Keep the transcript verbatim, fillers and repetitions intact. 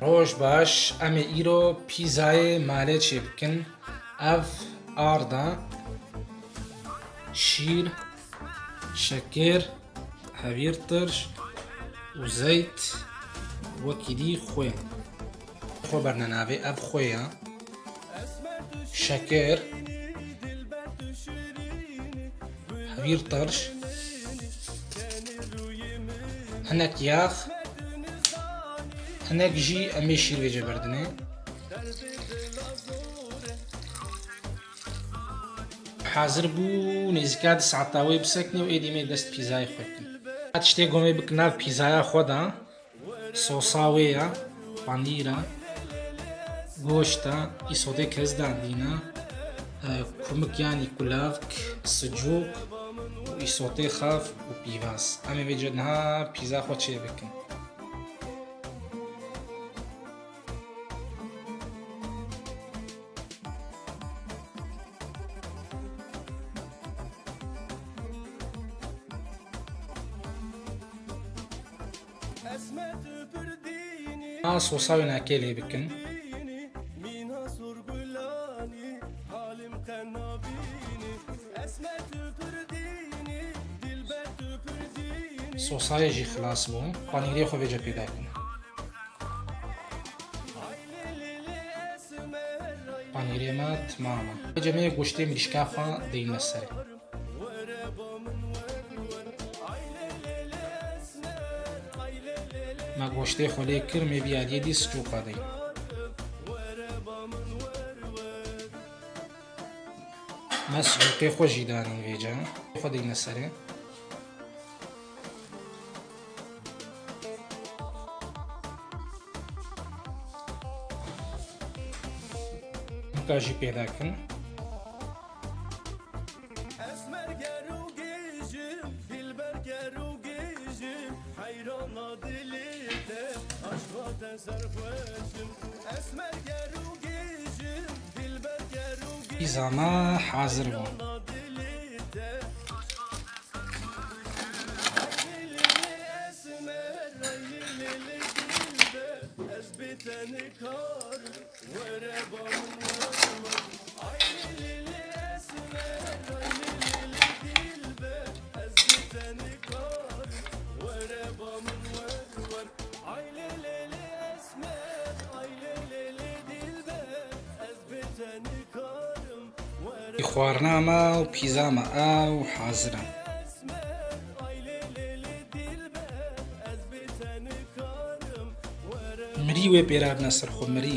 Roj baş, em ê îro pîzayê malê çêbikin. Ev arda, şîr, şekir, hevîr tirş û zeyt, wekî dî xwê. Xwe berne navê, ev xwê ye. Şekir, hevîr tirş, hinek yax, hinek jî em ê şîr vêce berdinê. Hazir bû, nêzîka du saeta wê bisekine û êdî em ê dest pîzayê xwe bikin. Tiştê ku em ê bikin nav pîzaya xwe de. Sosa wê ya, panîr e, goşt e, îsotê kez dandîne, e, kumik yanî kulavk, sicûk û îsotê xav û pîvaz. Em ê vêce niha pîza xwe çê bikin. Ha, sosa wê nakê lê bikin. Sosayê jî xilas bû. Panîrê xwe vêce pêda kin. Panîrê me timam e. Vêce me goştê mirîşka xwe deyne serê. Me goştê xwe lê kir, me vî aliyê dî sicûqa dey. Me sicûqê xwe jî danîn vêce. Xwe deyne serê. Nika jî pêda kin. Pîza me hazir bû. Xwarina me û pîza me ew hazir e. Mirî wê pêra bine ser xwe, mirî.